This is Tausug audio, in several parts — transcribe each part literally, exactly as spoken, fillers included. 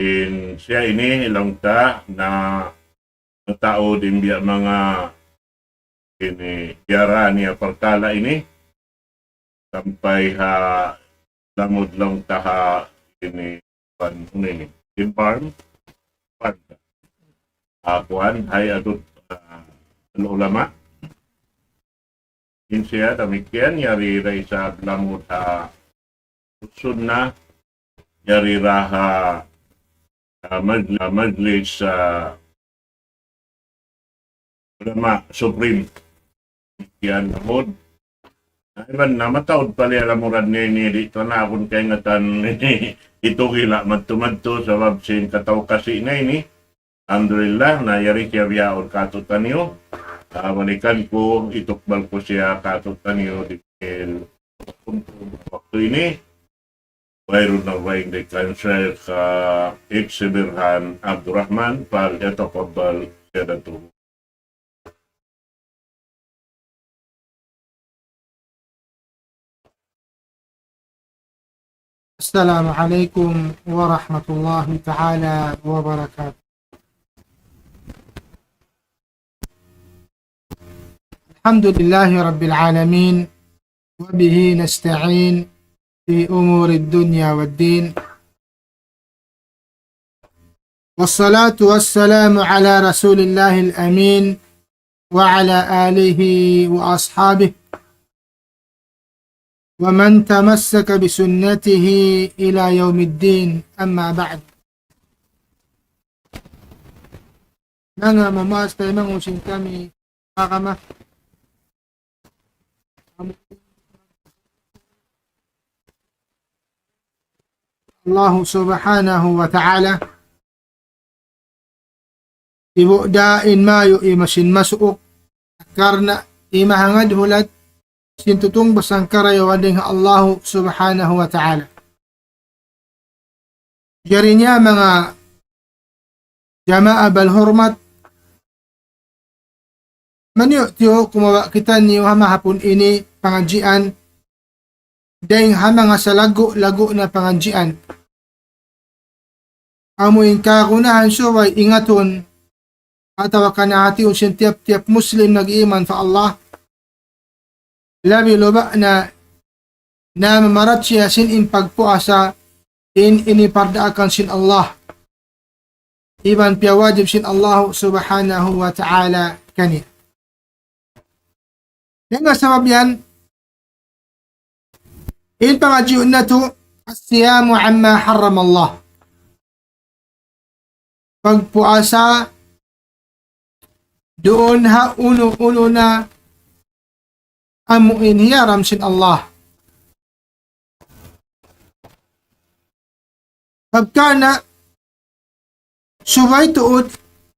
In siya ini laung ta na mataud in biya' manga ini, diyara niya parkala' ini, sampay ha lamud laung ta ha ini, kuwan, unu ini, in farm, farm. Ah, kuwan, hay adut, ah, al-ulama. In siya damikkiyan, yari da isab lamud ha Sunnah, yari da ha, ah, majli-, ah, majlis, ah, ulama supreme. Yan, lamud. Na, iban na mataud pali alam murad niya ini, di' ta na akun kaingatan ini. Itu gila madtu-madtu sabab sin kataw kasi na ini. Alhamdulillah, na yari siya bihaun kātu'niyu. Ah, balikan ku, itukbal ku siya kātu'niyu di waktu ini. Wayruun na wayruun di kan Sheikh, ah, X Birhan Abdurrahman, فليتفضل سيادته. السلام عليكم ورحمة الله تعالى وبركاته. الحمد لله رب العالمين، وبه نستعين في أمور الدنيا والدين. والصلاة والسلام على رسول الله الأمين وعلى آله وأصحابه ومن تمسك بسنته إلى يوم الدين، أما بعد. Manga mamaas taymanghud sin kami agama, Allah Subhanahu wa Ta'ala, ibu' da in mayu' iban sin masuuk, karna' imahangad hulat sin tutungbas sangkarayawan dayn ha Allah Subhanahu wa Ta'ala. Jari niya manga jamaa bal hurmat, maniyu-tiyu kumawa' kitaniyu ha mahapun ini pangadjian, dayn ha manga salaggu'-laggu' na pangadjian. Amu in kagunahan subay ingatun atawa kan hatiun sin tiyap-tiyap Muslim nag-iman pa Allah. Labi-labi na, na mamarat siya sin in pagpuasa in ini pardaakan sin Allah. Iban piyawajib sin Allah Subhanahu wa Ta'ala kaniya. Dayn ha sabab yan, in pangadjiun natu', الصيام عما حرم الله. Pagpuasa duun ha unu-unu na amu in hiyaram sin Allah. Pagka na subay tuud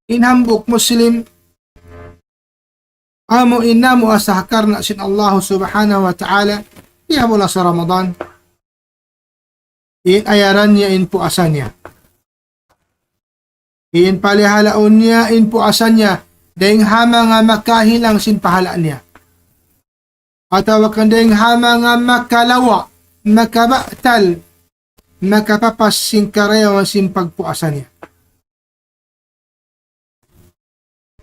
in hambuuk Muslim, amu in namuasa karna' sin Allah Subhanahu wa Ta'ala, ya bulan sa Ramadan. In ayaran niya in puasa niya. In palihalaun niya in puasa niya, dayn ha manga makahilang sin pahala' niya. Atawa kan dayn ha manga makalawa', makabatal, makapapas sin karayawan sin pagpuasa niya.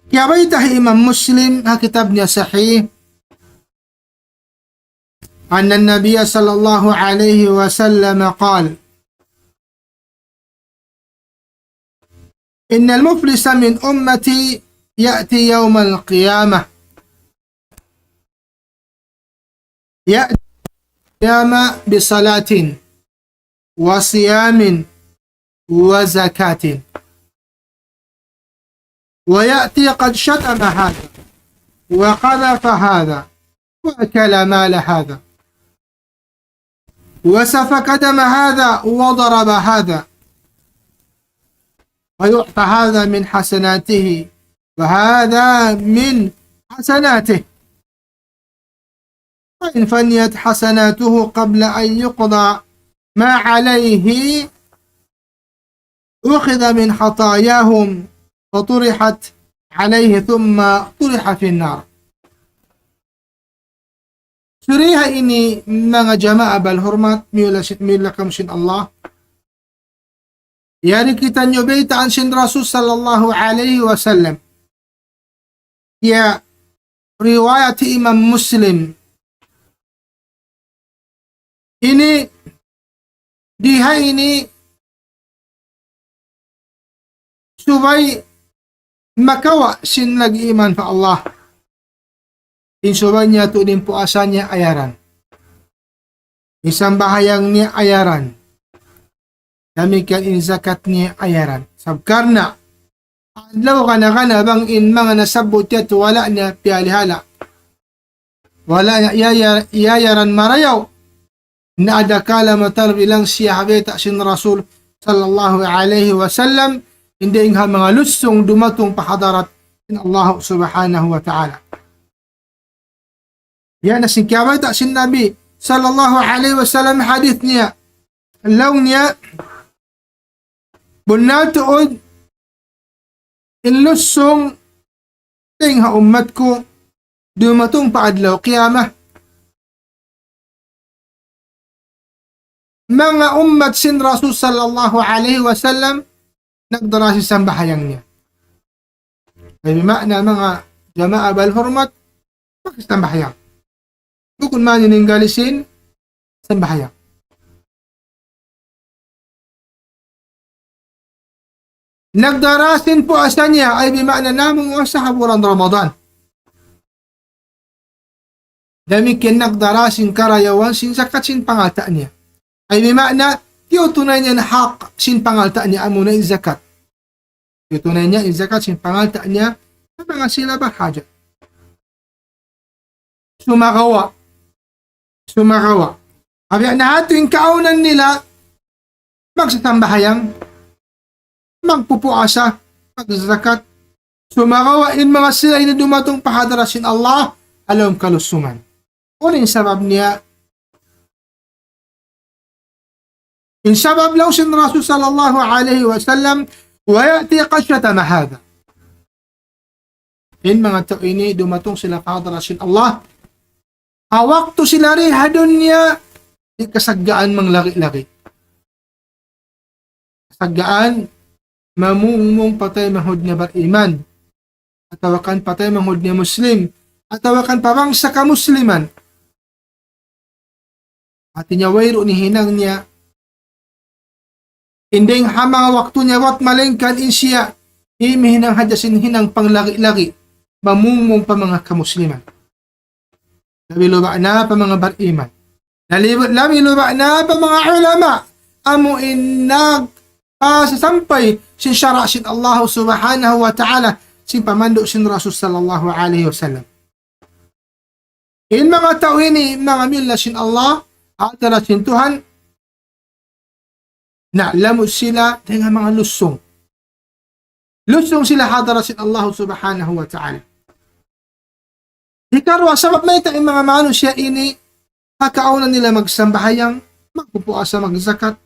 Kiyabayta' hi Imam Muslim ha kitab niya Sahih, أن النبي صلى الله عليه وسلم قال: إن المفلس من أمتي يأتي يوم القيامة، يأتي القيامة بصلاة وصيام وزكاة، ويأتي قد شتم هذا وقذف هذا وأكل مال هذا وسفك دم هذا وضرب هذا، فيعطى هذا من حسناته وهذا من حسناته، فإن فنيت حسناته قبل أن يقضى ما عليه أخذ من خطاياهم فطرحت عليه ثم طرح في النار. Suriha ini manga jamaa bal hurmat, miyula si-, miyula kamu sin Allah. Yari kitaniyu baytaan sin Rasul sallallahu alayhi wasallam. Ya, riwayat Imam Muslim. Ini, diha ini, subay makawa' sin nag-iman pa Allah. In subay niya tuud in puasa niya ayaran. In sambahayang niya ayaran. Damikkiyan in zakat niya ayaran. Sabab karna', adlaw kana-kana bang in manga nasabbut yadtu wala' niya piyalihala. Wala' niya iyaya-, iyayaran marayaw. Na adakala matalab ilang siya ha bayta' sin Rasul sallallahu alayhi wasallam, in dayng ha manga lusung dumatung pa hadarat sin Allah subhanahu wa ta'ala. Yan na sin kiyabayta' sin Nabi sallallahu alayhi wasallam hadith niya. Laung niya, bunnal tuud, in lusung dayng ha ummat ku, dumatung pa adlaw qiyamah. Manga ummat sin Rasul sallallahu alayhi wasallam, nagdara sin sambahayang niya. Ay, bima'na manga jamaa bal hurmat, magsambahayang. Bukun man in ninggali sin sambahayang. Nagdara sin puasa niya, ay bima'na namung puasa ha bulan Ramadan. Damikkiyan nagdara sin karayawan sin zakat sin pangalta' niya. Ay bima'na, tiyutunay niya in hak sin pangalta' niya amuna in zakat. Tiyutunay niya in zakat sin pangalta' niya, ha manga sila bahajat. Sumagawa'. Sumagawa'. Abiya na hatu in kaawnan nila, magsasambahayang, magpupuasa, magzakat. Sumagawa' in manga sila ini dumatung pa hadarat sin Allah, ha lawm kalusungan. Unu in sabab niya? In sabab laung sin Rasul sallallahu alayhi wasallam, ويأتي قد شتم هذا. In manga tau ini dumatung sila pa hadarat sin Allah. Ha waktu sila di ha dunya, di' kasaggaan manglagi-lagi. Kasaggaan mamungmung pa taymanghud niya bariman. Atawa kan pa taymanghud niya Muslim. Atawa kan pa bangsa kamusliman. Hati niya wayruun in hinang niya. In dayng ha manga waktu niya buat malaingkan in siya, imihinang hadja sin hinang panglagi-lagi, mamungmung pa manga kamusliman. Labi luba' na pa manga bariman. Labi, labi luba' na pa manga ulama. Amu in nagpasasampay sin sara' sin Allah subhanahu wa ta'ala, sin pamandu' sin Rasul sallallahu alayhi wasallam. In manga tau ini, manga milla sin Allah, ha hadarat sin Tuhan, na lamud sila dayng ha manga lusung. Lusung sila ha hadarat sin Allah subhanahu wa ta'ala. Hikaruwa sabab mayta' in manga manusiya' ini, ha kaawnan nila magsambahayang, magpupuasa, magzakat.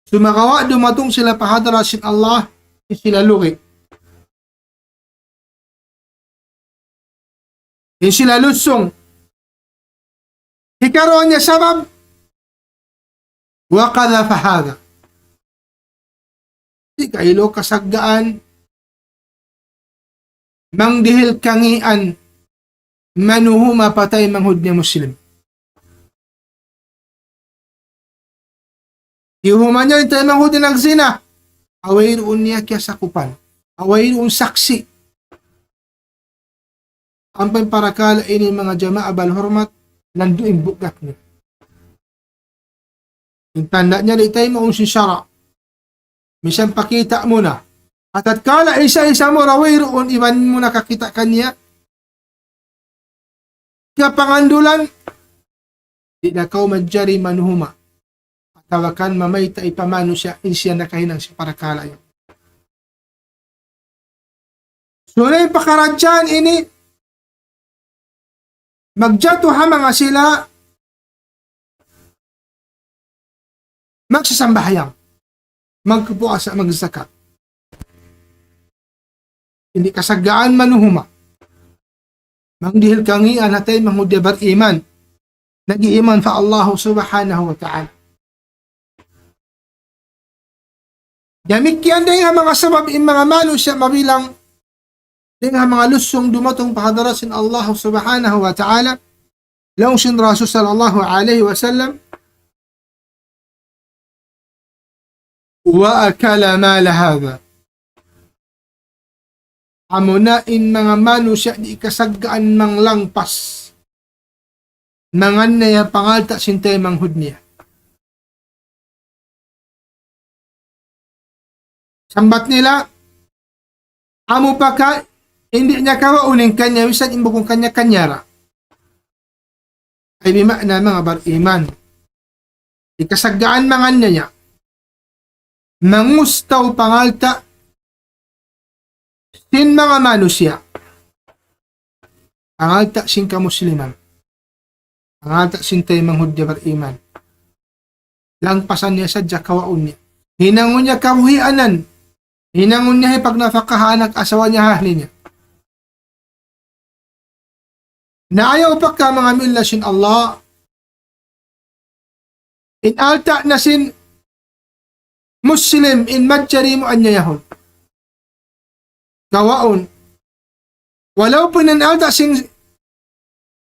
Sumagawa' dumatung sila pa hadarat sin Allah, di' sila lugi. Di' sila lusung. Hikaruwa niya sabab, وقذف هذا. Di' kailu kasaggaan, mangdihil kangīan, من هما pa taymanghud niya Muslim. Tiyuhuman niya in taymanghud niya nagzina. Ha wayruun niya kiyasakupan. Ha wayruun saksi'. Ampa in parakala' ini manga jamaa bal hurmat, landu' in bugat niya. In tanda' niya di' taymaun sin sara'. Misan pakita' mu na. Atawa kala' isa-isa mu ra wayruun iban mu na kakita' kaniya. Kapangandulan, di' na kaw manjari من هما. Atawa kan mamayta' in pamanu siya, in siya nakahinang sin parakala' yan. So, na in pakaradjaan ini, magjatu ha manga sila, magsasambahayang, magpuasa, magzakat. Di' kasaggaan من هما. Mangdihil kangīan ha taymanghud niya bariman. Nag-iiman pa Allah subhanahu wa ta'ala. Damikkiyan dayn ha manga sabab in manga manusiya' mabilang dayn ha manga lusung dumatung pa hadarat sin Allah Subhanahu wa Ta'ala, laung sin Rasul sallallahu alayhi wasallam, وأكل مال هذا. Amuna in manga manusiya' di' kasaggaan manglangpas, manganniya pangalta' sin taymanghud niya. Sambat nila, amu pa ka, di' niya kawaun in kaniya, misan in bukun kaniya, kaniya ra. Ay bima'na manga bariman. Di' kasaggaan manganniya. Mangustaw pangalta' sin manga manusiya'. Pangalta' sin kamusliman. Pangalta' sin taymanghud niya bariman. Langpasan niya sadja kawaun niya. Hinangun niya kabuhianan. Hinangun niya hipagnafakaha anak asawa niya ha ahli niya. Na ayaw pa ka manga milla sin Allah. In alta' na sin Muslim in manjari mu anyayahun. Kawaun. Walaupun in alta' sin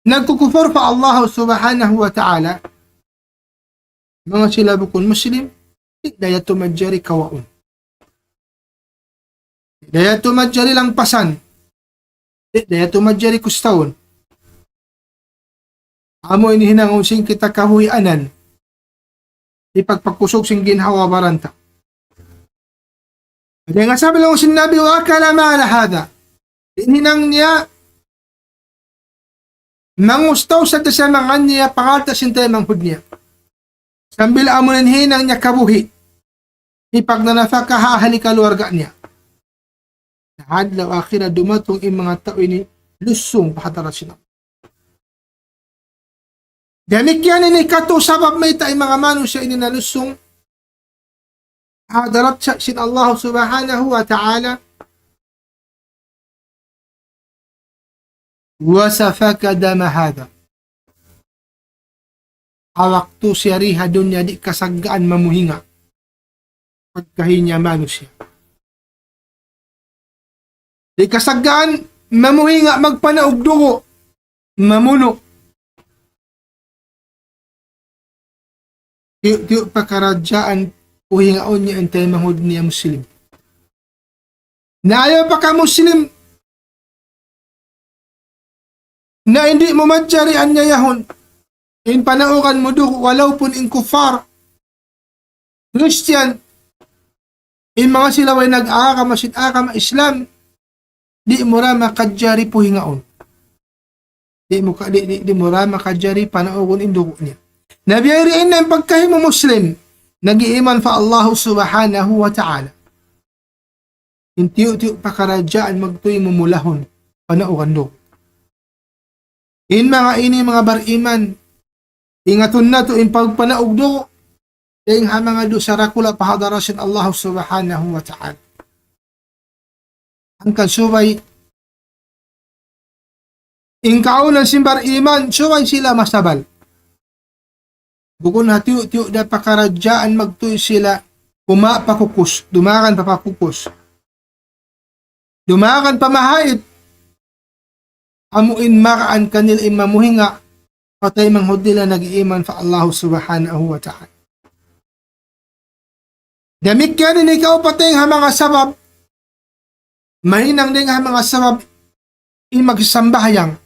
nagkukupur pa Allah Subhanahu wa Ta'ala, manga sila bukun Muslim, di' da yadtu manjari kawaun. Di' da yadtu manjari langpasan. Di' da yadtu manjari kustawun. Amu ini hinangun sin kita kabuhianan. Hipagpakusug sin ginhawa-baran ta. Dayn ha sabab laung sin Nabi, وأكل مال هذا. In hinang niya, mangustaw sadja siya manganniya pangalta' sin taymanghud niya. Sambil amu in hinang niya kabuhi'. Hipagnanafakaha ha ahli kaluarga niya. Na ha adlaw akhirat dumatung in manga tau ini lusung pa hadarat sin Allah. Damikkiyan in hikatu sabab mayta' in manga manusiya' ini nalusung ha hadarat sa-, sin Allah Subhanahu wa Ta'ala. وسفك دم هذا. Ha waktu siya di ha dunya di' kasaggaan mamuhinga. Pagkahi niya manusiya'. Di' kasaggaan mamuhinga magpanaug dugu', mamunu'. Tiyu'-tiyu' pakaradjaan puhingaun niya in taymanghud niya Muslim. Na ayaw pa ka Muslim, na di' mu manjari anyayahun in panaugan mu dugu', walaupun in kuffar, Christian, in manga sila way nag-agama sin agama Islam, di' mu ra makajari puhingaun. Di' mu ka-, di', di', di' mu ra makajari panaugun in dugu' niya. Na biya' diin na in pagkahi mu Muslim, nag-iiman pa Allah Subhanahu wa Ta'ala. In tiyu'-tiyu' pakaradjaan magtuy mu mulahun, panaugan dugu'. In manga ini manga bariman, ingatun natu' in pagpanaug dugu', dayn ha manga dusa dakula' pa hadarat sin Allah Subhanahu wa Ta'ala. Hangkan subay, in kaunan sin bariman, subay sila masabal. Bukun ha tiyu'-tiyu' da pakaradjaan magtuy sila kumawa' pa kukus, dumagan pa, pa kukus. Dumagan pa mahaid. Amu in maraan kanila in mamuhinga, pa taymanghud nila nag-iiman pa Allah Subhanahu wa Ta'ala. Damikkiyan in hikaupat dayn ha manga sabab, mahinang dayn ha manga sabab, in magsambahayang,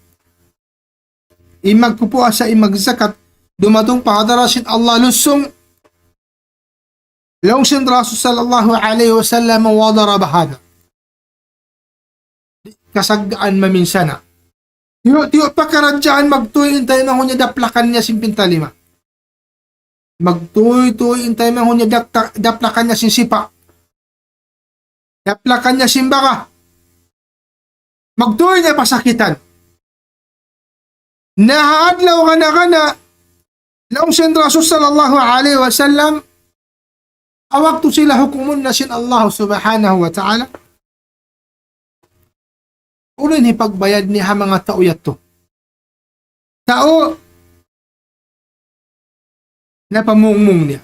in magpupuasa, in magzakat, dumatung pa hadarat sin Allah lusung, laung sin Rasul sallallahu alayhi wasallam, وضرب هذا. Di' kasaggaan maminsana'. Tiyu'-tiyu' pakaradjaan magtuy in taymanghud niya daplakan niya sin pintalima. Magtuy-tuy in taymanghud niya dakta-, daplakan niya sin sipa'. Daplakan niya sin baga. Magtuy niya pasakitan. Na ha adlaw kana-kana, laung sin Rasul sallallahu alayhi wasallam, ha waktu sila hukumun na sin Allah Subhanahu wa Ta'ala, unu in hipagbayad niya ha manga tau yadtu? Tau napamungmung niya.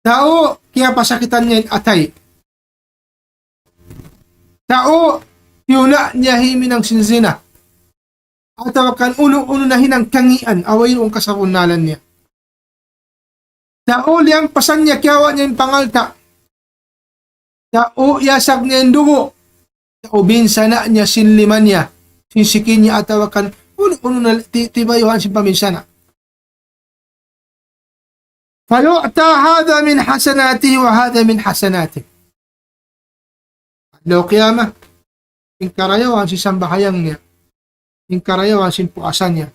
Tau kiyapasakitan niya in atay. Tau tiyuna' niya himinang sin zina. Atawa kan unu-unu na hinang kangīan, awn wayruun kasabunnalan niya. Tau liyangpasan niya, kiyawa' niya in pangalta'. Tau iyasag niya in dugu'. Tau binsana' niya sin lima niya, sin siki niya atawa kan unu-unu na ti-, tibayuhan sin paminsana'. فيعطى هذا من حسناته وهذا من حسناته. Adlaw qiyamah, in karayawan sin sambahayang niya, in karayawan sin puasa niya,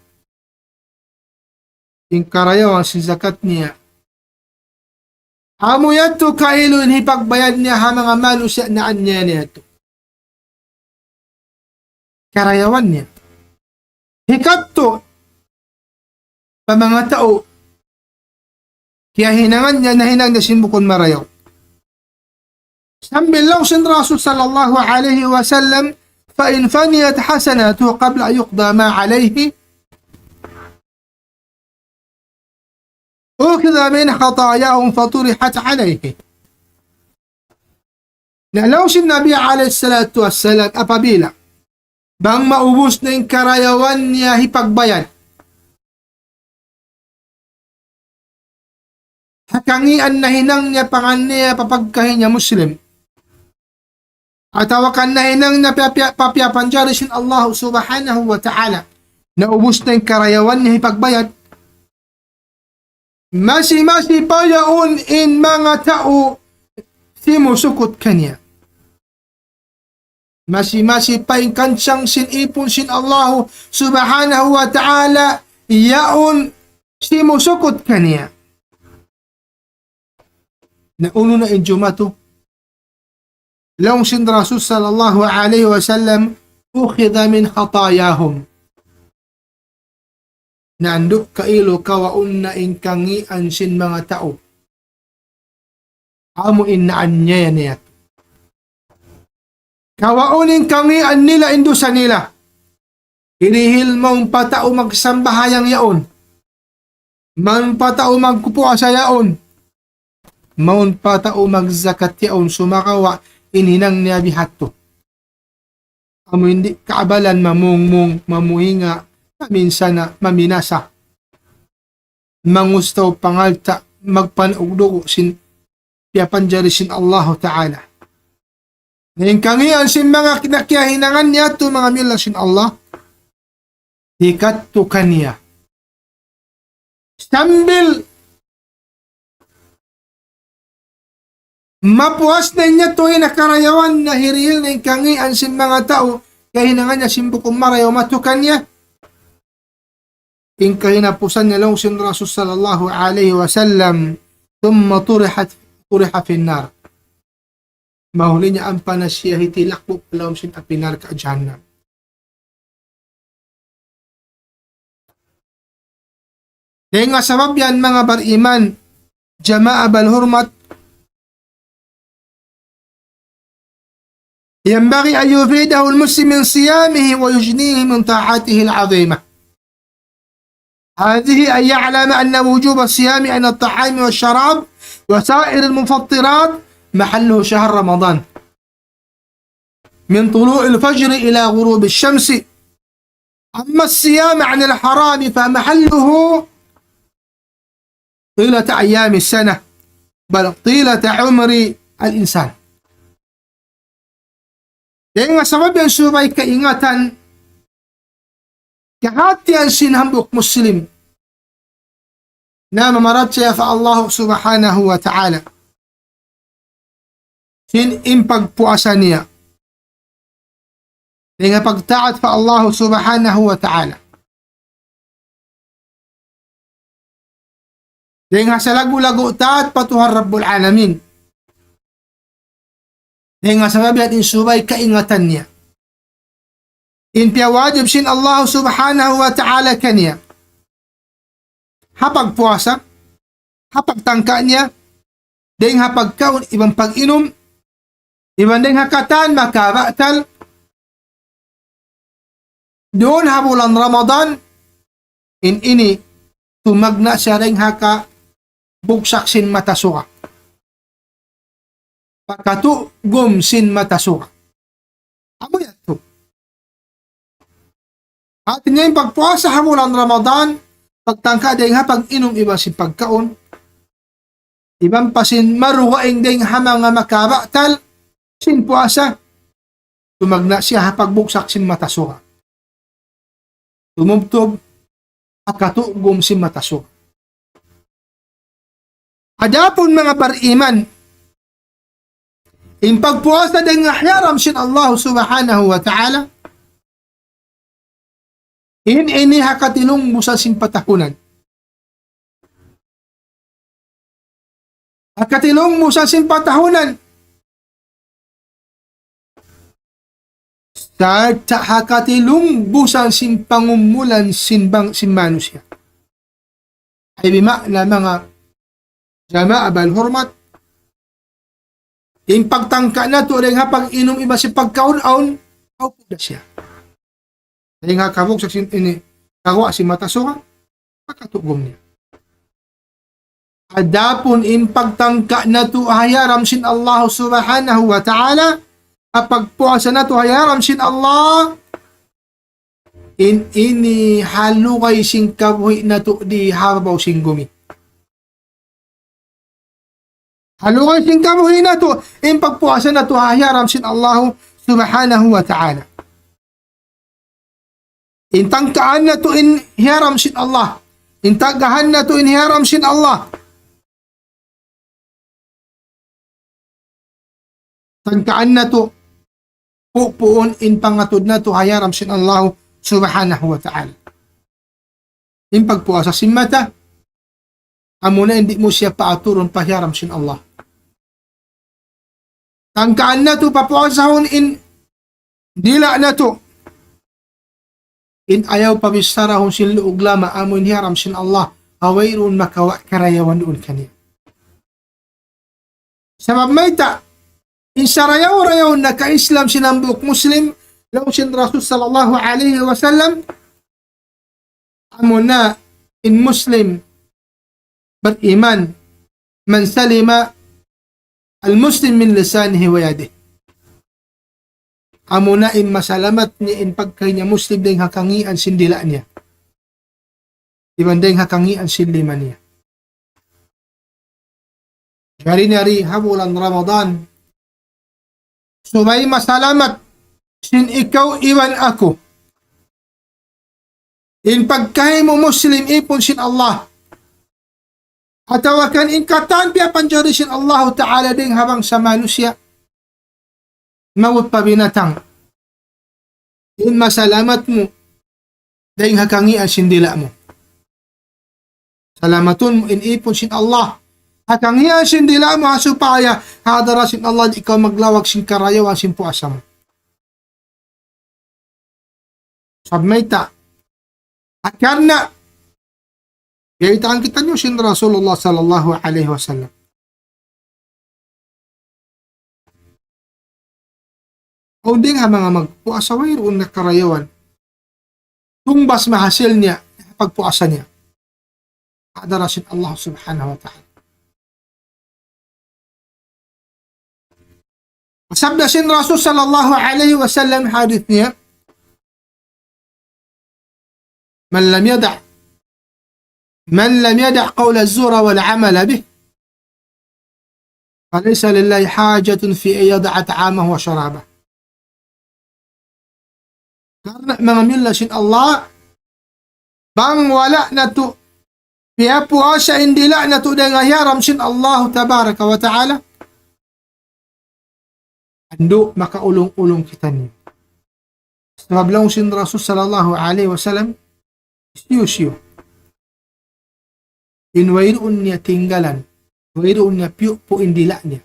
in karayawan sin zakat niya, amu yadtu kailu in hipagbayad niya ha manga manusiya' naanyaya niya yadtu. Karayawan niya. Hikattu, pa manga tau, kiyahinangan niya, nahinang niya sin bukun marayaw. Sambil laung sin Rasul sallallahu alayhi wasallam, فإن فنيت حسناته قبل أن يقضى ما عليه أخذ من خطاياهم فطرحت عليه. Na laung sin Nabi alayhi salatu wassalam, apabila bang maubus na in karayawan niya hipagbayad ha kangīan nahinang niya pa ngan niya pa pagkahi niya Muslim, atawa kan nahinang niya pa piya-, pa piyapanjari sin Allah subhanahu wa ta'ala, naubus na in karayawan niya hipagbayad, masi-masi pa yaun in manga tau simusukut kaniya. Masi-masi pa in kansang sin ipun sin Allah subhanahu wa ta'ala, yaun simusukut kaniya. Na unu na in jumatu? Laung sin Rasul sallallahu alayhi wasallam, أخذ من خطاياهم. Na andu' kailu kawaun na in kangīan sin manga tau. Amu in naanyaya niya. Kawaun in kangīan nila, in dusa nila. Hirihil mawn pa tau magsambahayang yaun. Mawn pa tau magpuasa yaun. Mawn pa tau magzakat yaun, sumagawa' in hinang niya bihadtu. Amu in di' kaabalan, mamungmung, mamuhinga', maminsana', maminasa. Mangustaw pangalta', magpanaugdugu sin piyapanjari sin Allahu Ta'ala. Na in kangīan sin manga kinakiyahinangan niya yadtu, manga miyulliya sin Allah, hikattu kaniya. Sambil mapuas na in yadtu in karayawan, na hirihil na in kangīan sin manga tau, kiyahinangan niya sin bukun marayaw matukan niya. In kahinapusan niya laung sin Rasul sallallahu alayhi wasallam, ثم طرحت، طرح في النار. Mahuli niya ampa na siya hitilakbu' pa lawm sin api narka' jahannam. Dayn ha sabab yan, manga bariman, jamaa bal hurmat, ينبغي أن يفيده المسلم من صيامه ويجنيه من طاعته العظيمة. هذه أن يعلم أن وجوب الصيام عن الطعام والشراب وسائر المفطرات محله شهر رمضان من طلوع الفجر إلى غروب الشمس. أما الصيام عن الحرام فمحله طيلة أيام السنة، بل طيلة عمر الإنسان. Dayn ha sabab yan subay kaingatan, kahatihan sin hambuuk Muslim na mamarachaya pa Allah subhanahu wa ta'ala, sin in pagpuasa niya, dayn ha pagtaat pa Allah subhanahu wa ta'ala, dayn ha salaggu'-laggu' taat pa Tuhan Rabbul Alamin. Dayn ha sabab yan in subay kaingatan niya in piyawajib sin Allah subhanahu wa ta'ala kaniya. Ha pagpuasa, ha pagtangka niya, dayn ha pagkaun iban pag-inum, iban dayn ha katan makabatal, duun ha bulan Ramadan, in ini tumagna' siya dayn ha kabugsak sin mata suga. pakatugum sin mata suga. Amu yadtu. Hati niya in pagpuasa ha bulan Ramadan, pagtangka dayn ha pag-inum iban sin pagkaun, iban pa sin marugaing dayn ha manga makabatal sin puasa, tumagna' siya ha pagbugsak sin mata suga. Tumubtub ha katugum sin mata suga. Adapun manga bariman, in pagpuasa dayn ha hiyaram sin Allah Subhanahu wa Ta'ala, in ini ha katilungbusan sin patahunan. Ha katilungbusan sin patahunan. Sa' ha katilungbusan sin pangumulan sin bang sin manusiya'. Ay bima'na manga jamaa bal hurmat. In pagtangka natu' dayn ha pag-inum iban sin pagkaun awn, awn da siya. Dayn ha kabugsak sin ini, kaguwa' sin mata suga, pakatugum niya. Adapun in pagtangka natu' ha hiyaram sin Allah Subhanahu wa Ta'ala, ha pagpuasa natu' ha hiyaram sin Allah, in ini ha lugay sin kabuhi' natu' di ha babaw sin gumi. Ha lugay sin kabuhi' natu', in pagpuasa natu' ha hiyaram sin Allah Subhanahu wa Ta'ala. In tangkaan natu' in hiyaram sin Allah. In tangkaan natu' in hiyaram sin Allah. Tangkaan natu', pupuun in pangatud natu' ha hiyaram sin Allah Subhanahu wa Ta'ala. In pagpuasa sin mata, amuna in di' mu siya paaturun pa hiyaram sin Allah. Tangkaan natu' papuasahun in dila' natu'. In ayaw pabissarahun sin luug lama' amu in hiyaram sin Allah, ha wayruun makawa' karayawan duun kaniya. Sabab mayta', in sarayaw-rayaw naka-Islam sin hambuuk Muslim, laung sin Rasul sallallahu alayhi wasallam, amuna in Muslim bariman, من سلم المسلم من لسانه ويده. Amuna in masalamat niya in pagkahi niya Muslim dayn ha kangīan sin dila' niya. Iban dayn ha kangīan sin lima niya. Jari na di ha bulan Ramadan, subay masalamat sin ikaw iban aku. In pagkahi mu Muslim ipun sin Allah. Atawa kan in katan piyapanjari sin Allah Ta'ala dayn ha bangsa manusiya'. Mawn pa binatang. In masalamat mu dayn ha kangīan sin dila' mu. Salamatun mu in ipun sin Allah ha kangīan sin dila' mu, ha supaya ha hadarat sin Allah di' kaw maglawag sin karayawan sin puasa mu. Sabab mayta', karna' biyaytaan kitaniyu sin Rasulullah sallallahu alayhi wasallam. Awn dayn ha manga magpuasa wayruun na karayawan. Tungbas mahasil niya, pagpuasa niya. Ha hadarat sin Allah Subhanahu wa Ta'ala. Sabda sin Rasul sallallahu alayhi wasallam hadith niya, من لم يدع، من لم يدع قول الزور والعمل به، فليس لله حاجة في أن يدع طعامه وشرابه. Karna' manga miyulliya sin Allah, bang wala' natu' piyapuasa in dila' natu' dayn ha hiyaram sin Allah Tabaraka wa Ta'ala, andu' makaulung-ulung kitaniyu. Sabab laung sin Rasul sallallahu alayhi wasallam, hisiyu-siyu in wayruun niya tinggalan, wayruun niya piyupu' in dila' niya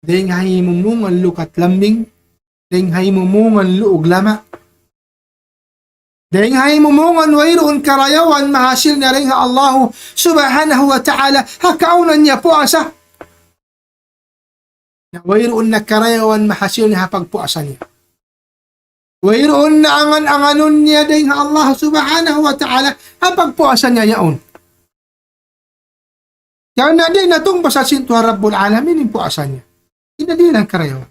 dayn ha himumungan lukat lambing, dayn ha himumungan luug lama', dayn ha himumungan wayruun karayawan mahasil niya dayn ha Allahu Subhanahu wa Ta'ala, ha kaawnan niya puasa. Na wayruun na karayawan mahasil niya ha pagpuasa niya. Wayruun na angan-anganun niya dayn ha Allah Subhanahu wa Ta'ala ha pagpuasa niya yaun. Karna' di' na tungbas sin Tuhan Rabbul Alamin in puasa niya. Di' na dihilan karayawan.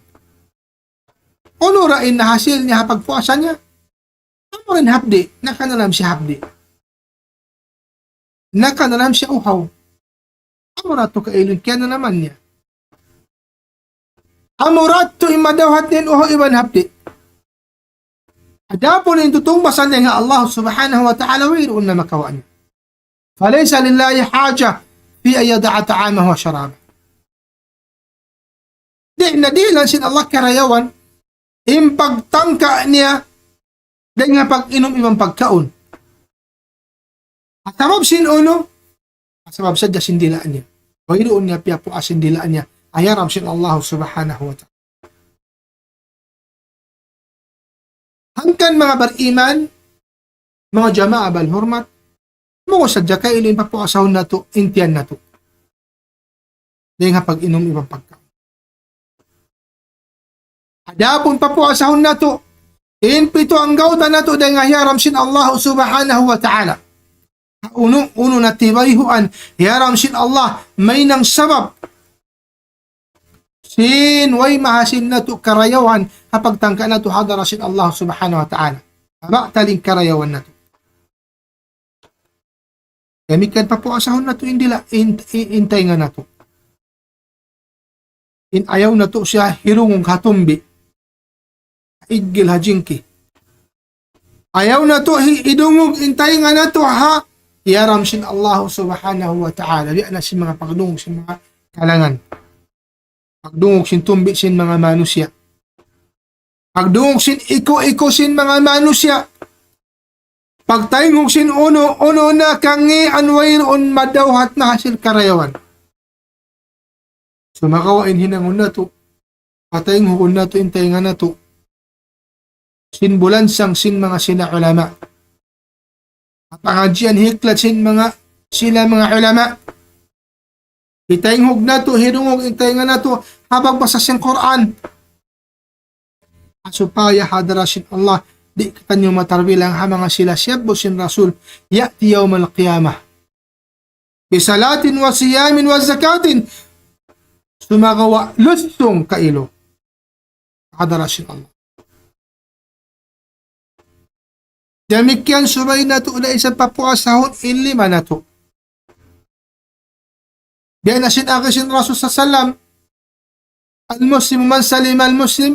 Unu ra in nahasil niya ha pagpuasa niya? Amu ra in hapdi', nakananam siya hapdi'. Nakananam siya uhaw. Amu ra tu kailu in kiyananaman niya. Amu ra tu in madawhat niya in uhaw iban hapdi'. Adapun in tutungbasan dayn ha Allah Subhanahu wa Ta'ala, wayruun na makawa' niya. فليس لله حاجة في أن يدع طعامه وشرابه. Di' na dihilan sin Allah karayawan in pagtangka niya dayn ha pag-inum iban pagkaun. Sabab sin unu, sabab sadja sin dila' niya. Wayruun niya piyapuas sin dila' niya. Hiyaram sin Allah Subhanahu wa Ta'ala. Hangkan manga bariman, manga jamaa bal hurmat, manga sadja kailu in papuasahun natu', in tiyan natu'. Dayn ha pag-inum iban pagkaun. Adapun papuasahun natu', in pitu anggawta' natu' dayn ha hiyaram sin Allah Subhanahu wa Ta'ala. Unu, unu na tibayhuan, hiyaram sin Allah, mahinang sabab sin way mahasil natu' karayawan, ha pagtangka natu' ha hadarat sin Allah Subhanahu wa Ta'ala. Aba, taling karayawan natu'. Damikkiyan papuasahun natu' in dila', in, in, in taynga natu'. In ayaw natu' siya hirungug ha tumbi'. Iggil ha jingki. Ayaw natu' hi-, hidungug in taynga natu' ha hiyaram sin Allah Subhanahu wa Ta'ala. Biya' na sin manga pagdungug sin manga kalangan. Pagdungug sin tumbi' sin manga manusiya'. Pagdungug sin iku-iku sin manga manusiya'. Pagtayngug sin unu-unu na kangīan wayruun madawhat mahasil karayawan. Sumagawa' in hinangun natu', pataynghugun natu' in taynga natu'. Sin bulansang sin manga sila ulama. Ha pangadjian hiklat sin manga sila manga ulama. Hitaynghug natu', hidungug in taynga natu', ha pagbasa sin Qur'an. Supaya ha hadarat sin Allah, di' kitaniyu matarbilang ha manga sila siyabbut sin Rasul, يأتي يوم القيامة بصلاة وصيام وزكاة. Sumagawa' lusung kailu. Ha hadarat sin Allah. Damikkiyan subay natu' da isab papuasahun in lima natu'. Biya' na sin agi sin Rasul sallallahu alayhi wasallam, المسلم من سلم المسلم،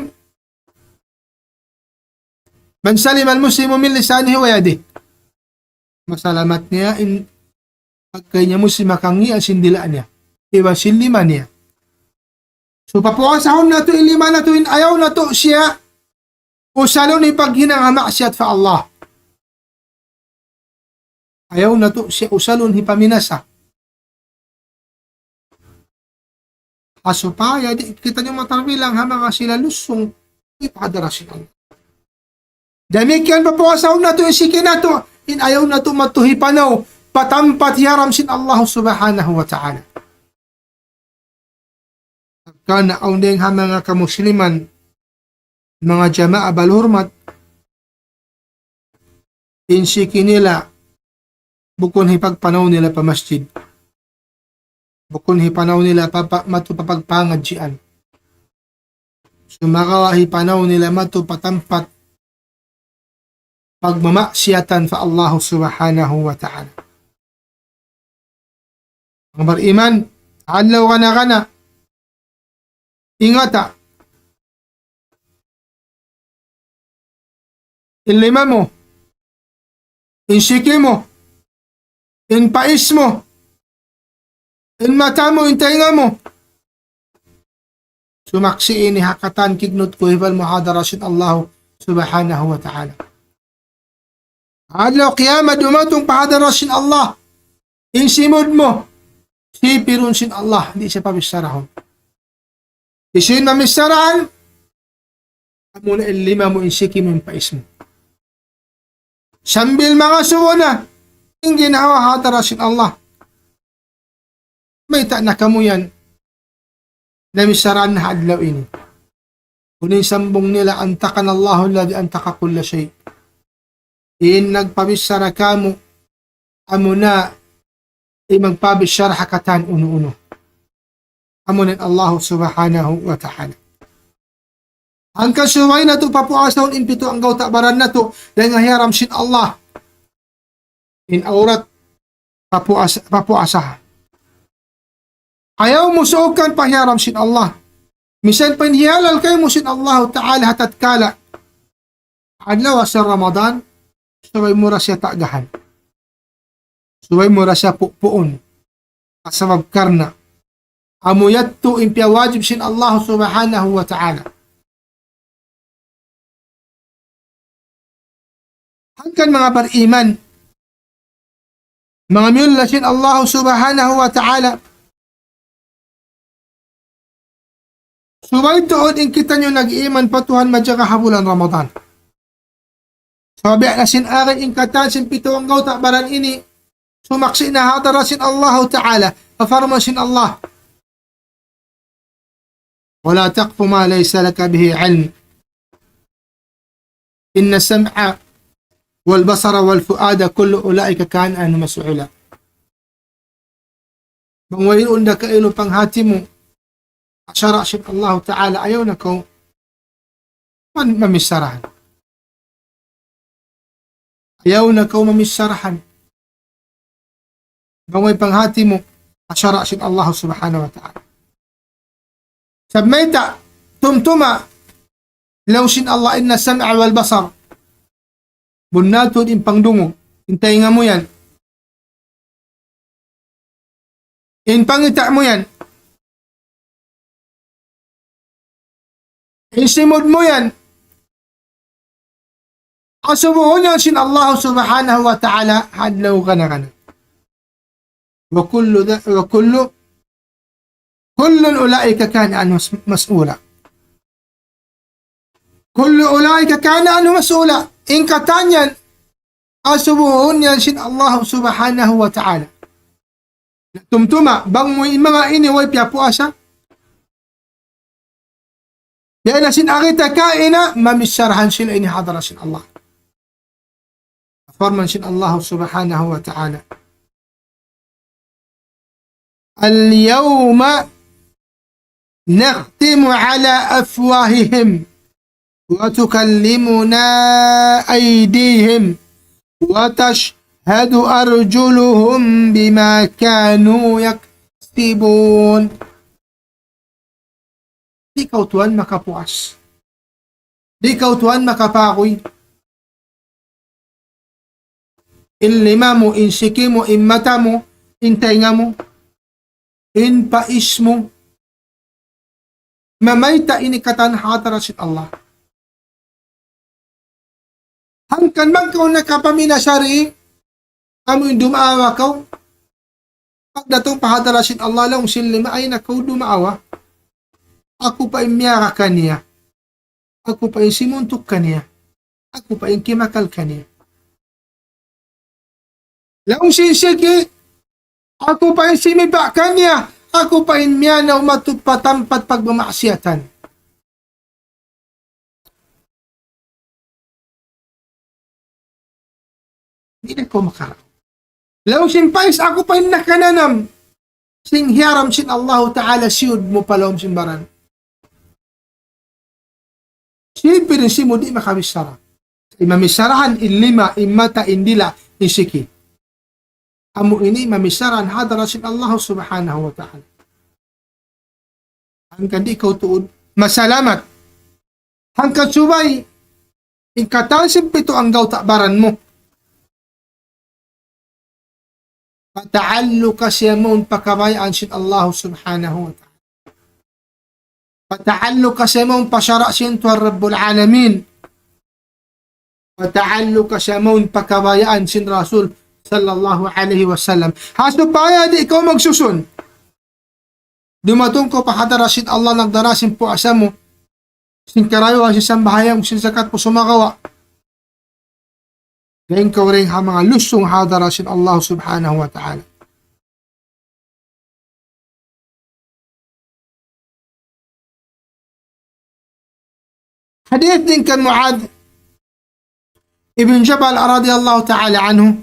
من سلم المسلم من لسانه ويده. Masalamat niya in pagkahi niya Muslim ha kangīan sin dila' niya. Iban sin lima niya. So, papuasahun natu' in lima natu' in ayaw natu' siya usalun hipaghinang ha maksiyat pa Allah. Ayaw natu' siya usalun hipaminasa. Ha supaya di' kitaniyu matarbilang ha manga sila lusung ha hadarat sin Allah. Damikkiyan papuasahun natu' in siki natu', in ayaw natu' matuhi panaw, pa tampat hiyaram sin Allah Subhanahu wa Ta'ala. Karna' awn dayn ha manga kamusliman, manga jamaa bal hurmat, in siki nila bukun hipagpanaw nila pa masjid. Bukun hipanaw nila pa, pa, matu pa pagpangadjian. Sumagawa' hipanaw nila matu pa tampat pagmamaksiyatan pa Allah Subhanahu wa Ta'ala. Manga bariman, adlaw kana-kana, ingata. In lima mu, in siki mu, in pais mu, in mata mu, in taynga mu. Sumaksi' ini ha katan kignut ku hibal mu ha hadarat sin Allah Subhanahu wa Ta'ala. Adlaw kiyamat dumatung pa hadarat sin Allah. In simud mu, sipirun sin Allah, di' siya pabissarahun. Hisiyu in mabissarahan, amuna in lima mu, in siki mu, in pais mu. Sambil mangasubu na in ginhawa ha hadarat sin Allah. Mayta' na kamu yan nabissarahan ha adlaw ini? Unu in sambung nila, أنطقنا الله الذي أنطق كل شيء. In nagpabissara kāmu', amuna in magpabichara ha katan unu-unu. Amuna in Allah subhanahu wa ta'ala. Hangkan subay natu' papuasahun in pitu anggawta' baran natu', dayn ha hiyaram sin Allah. In awrat papuas-, papuasaha. Ayaw mu suukan pa hiyaram sin Allah. Misan pa in hiyalal kaymu sin Allah ta'ala ha tatkala adlaw sin Ramadan, subay mu da siya tagahan. Subay mu da siya pupuun. Sabab karna' amu yadtu in piyawajib sin Allah subhanahu wa ta'ala. Hangkan manga bariman, manga miyulliya sin Allah subhanahu wa ta'ala, subay tuud in kitaniyu nag-iman pa Tuhan majaga ha bulan Ramadan. Sabab na sin ari in katan sin pitu anggawta' baran ini, sumaksi' na ha hadarat sin Allah ta'ala, parman sin Allah, ولا تقف ما ليس لك به علم إن السمع والبصر والفؤاد كل أولئك كان عنه مسؤولا. Bang wayruun da kailu panghati mu, ha sara' sin Allah ta'ala, ayaw na kaw man-, mamicharahan. Ayaw na kaw mamicharahan. Bang way panghati mu, ha sara' sin Allah subhanahu wa ta'ala. Sabab mayta', tumtuma, laung sin Allah, إن السمع والبصر. Bunnal tuud in pangdungug, in taynga mu yan. In pangita' mu yan. In simud mu yan. Asubuhun yan sin Allah subhanahu wa ta'ala, ha adlaw gana-gana. وكل ذ-، وكل، كل أولئك كان عنه مس-، مسؤولا. كل أولئك كان عنه مسؤولا. In katan yan, asubuhun yan sin Allah subhanahu wa ta'ala. Tumtuma, bang mu in manga ini way piyapuasa, biya' na sin ari ta kaina, mamicharahan sila ini ha hadarat sin Allah. Parman sin Allah subhanahu wa ta'ala, اليوم نختم على أفواههم وتكلمنا أيديهم وتشهد أرجلهم بما كانوا يكسبون. Di' kaw tuwan makapuas. Di' kaw tuwan makapaguy. In lima mu, in siki mu, in mata mu, in taynga mu, in pais mu. Mamayta' ini katan ha hadarat sin Allah. Hangkan bang kaw nakapaminasari, amu in dumaawa kaw. Pagdatung pa hadarat sin Allah, laung sin lima, ayaw na kaw dumaawa. Aku pa in miyara kaniya. Aku pa in simuntuk kaniya. Aku pa in kimakal kaniya. Laung sin siki, aku pa in simipa' kaniya. Aku pa in miyanaw matud pa tampat pagmamaksiyatan. Di' na kaw makaraug. Laung sin pais, aku pa in nakananam sin hiyaram sin Allahu Ta'ala, siyud mu pa lawm sin baran. Siyempre, in simud di' makabichara. In mamicharahan in lima, in mata, in dila', in siki. Amu ini mamicharahan ha hadarat sin Allah Subhanahu wa Ta'ala. Hangkan di' kaw tuud masalamat. Hangkan subay, in katan sin pitu anggawta' baran mu. Pataalluka siya mawn pa kabayaan sin Allah Subhanahu wa Ta'ala. Pataalluka siya mawn pa sara' sin Tuhan Rabbul Alamin. Pataalluka siya mawn pa kabayaan sin Rasul sallallahu alayhi wasallam. Ha supaya di' kaw magsusun. Dumatung kaw pa hadarat sin Allah, nagdara sin puasa mu, sin karayawan sin sambahayang, sin zakat mu sumagawa'. Dayn kaw dayn ha manga lusung ha hadarat sin Allah Subhanahu wa Ta'ala. Hadith dayn kan Muadh ibn Jabal radiyallahu ta'ala anhu.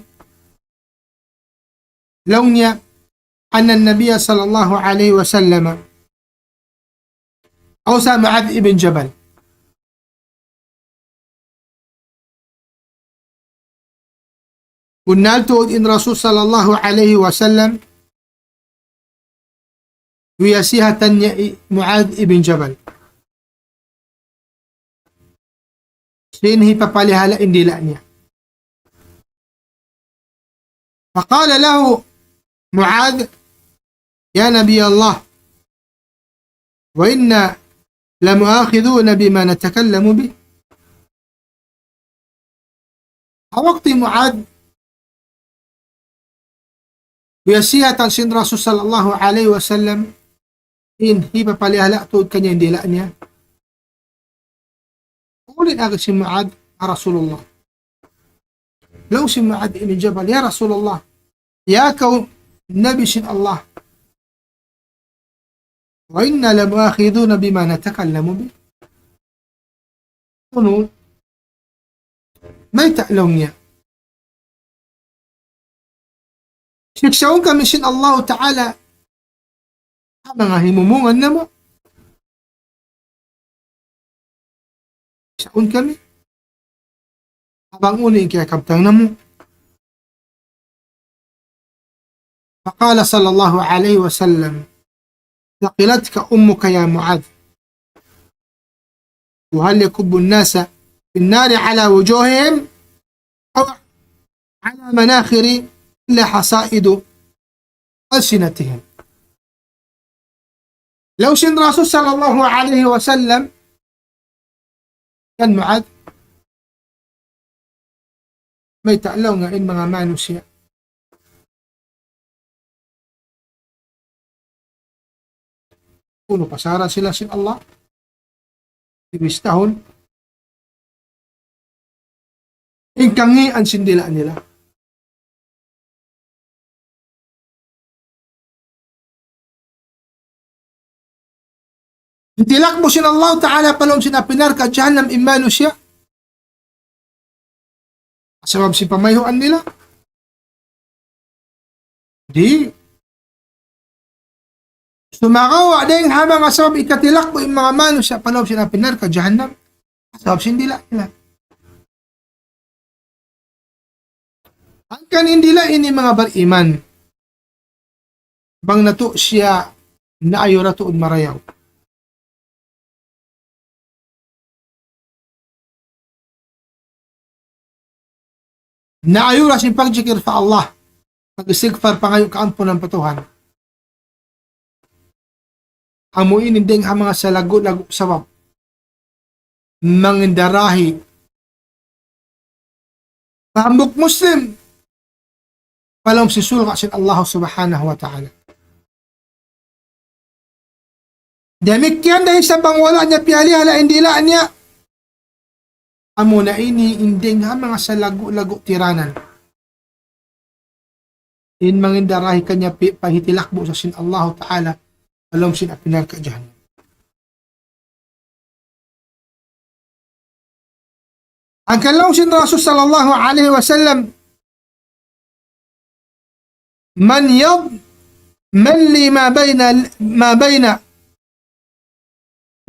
Laung niya, أن النبي صلى الله عليه وسلم أوصى معاذ بن جبل. Bunnal tuud in Rasul sallallahu alayhi wasallam, wiyasihatan niya hi Muadh ibn Jabal sin hipapalihala' in dila' niya. فقال له معاذ: يا نبي الله، وإنا لمؤاخذون بما نتكلم به. Ha waktu hi Muadh, wiyasihatan sin Rasul sallallahu alayhi wasallam, in hipapalihala' tuud kaniya in dila' niya. Uli' agi sin Muadh ha Rasulullah. Laung sin Muadh ibn Jabal, "Ya Rasulullah, ya kaw Nabi sin Allah, وإنا لمؤاخذون بما نتكلم به." Unu, mayta' laung niya? Siksaun kami sin Allahu Ta'ala ha manga himumungan namu'. Siksaun kami. Bang unu in kiyakabtang namu'. فقال صلى الله عليه وسلم: ثقلتك أمك يا معاذ، وهل يكب الناس في النار على وجوههم أو على مناخر إلا حصائد ألسنتهم. Laung sin Rasul sallallahu alayhi wasallam kan Muadh, mayta' laung niya in manga manusiya', unu, pasaran sila sin Allah, bistahun in kangīan sin dila' nila. Hitilakbu' sin Allahu Ta'ala pa lawm sin api narka' jahannam in manusiya'. Sabab sin pamayhuan nila. Di'. Sumagawa' dayng ha manga sabab hikatilakbu' in manga manusiya' pa lawm sin api narka' jahannam. Sabab sin dila' nila. Hangkan in dila' ini manga bariman. Bang natu' siya naayura tuud marayaw. Naayura sin pagjikil pa Allah, pag-istighfar, pangayu' kaampunan pa Tuhan. Amu ini dayng ha manga salaggu'-laggu' sabab mangindarahi pa hambuuk Muslim pa lawm sin surga' sin Allah Subhanahu wa Ta'ala. Damikkiyan da isab bang wala' niya piyalihala' in dila' niya. Amuna ini in dayng ha manga salaggu'-laggu' tiranan. In mangindarahi kaniya pi-, pa hitilakbu' sa sin Allahu Ta'ala pa lawm sin api narka' jahannam. Hangkan laung sin Rasul sallallahu alayhi wasallam, من يضمن لي ما بين، ما بين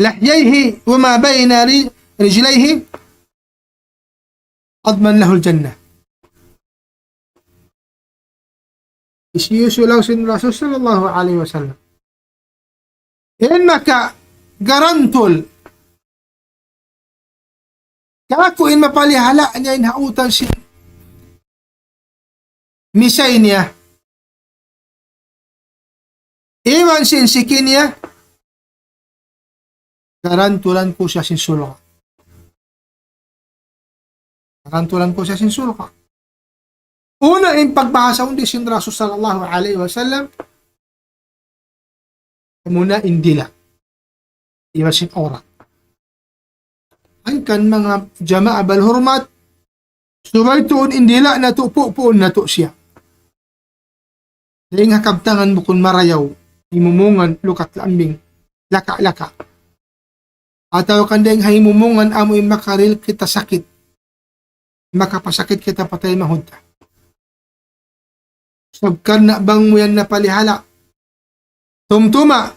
لحييه وما بين ر-، رجليه أضمن له الجنة. Hisiyu-siyu, laung sin Rasul sallallahu alayhi wasallam, in makagarantul kāku' in mapalihala' niya in ha utan sin misay niya iban sin siki niya, garantulan ku siya sin surga'. Garantulan ku siya sin surga'. Unu in pagbahasa di sin Rasul sallallahu alayhi wasallam, amuna in dila' iban sin awrat. Hangkan manga jamaa bal hurmat, subay tuud in dila' natu', pupuun natu' siya. Dayng ha kabtangan bukun marayaw, himumungan, lukat lambing, laka'-laka'. Atawa kan dayng ha himumungan amu in makarihil kita sakit. Makapasakit kita pa taymanghud ta. Sabab karna' bang mu yan napalihala', Tumtuma,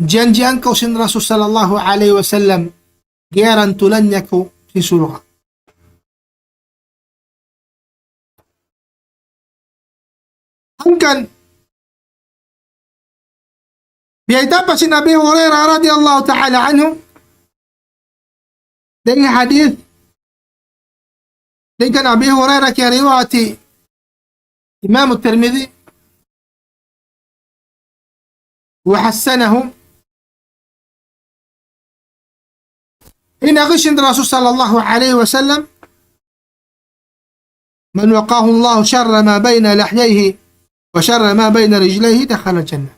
janjian kaw sin Rasul sallallahu alayhi wasallam, giyarantulan niya kaw sin surga'. Hangkan, biyayta' pa sin Abi Hurairah radiyallahu ta'ala anhu, dayn ha hadith, dayn kan Abi Hurairah kiyariwayat Imam Tirmidhi, وحسنه. In agi sin Rasul sallallahu alayhi wasallam, من وقاه الله شر ما بين لحييه وشر ما بين رجليه دخل الجنة.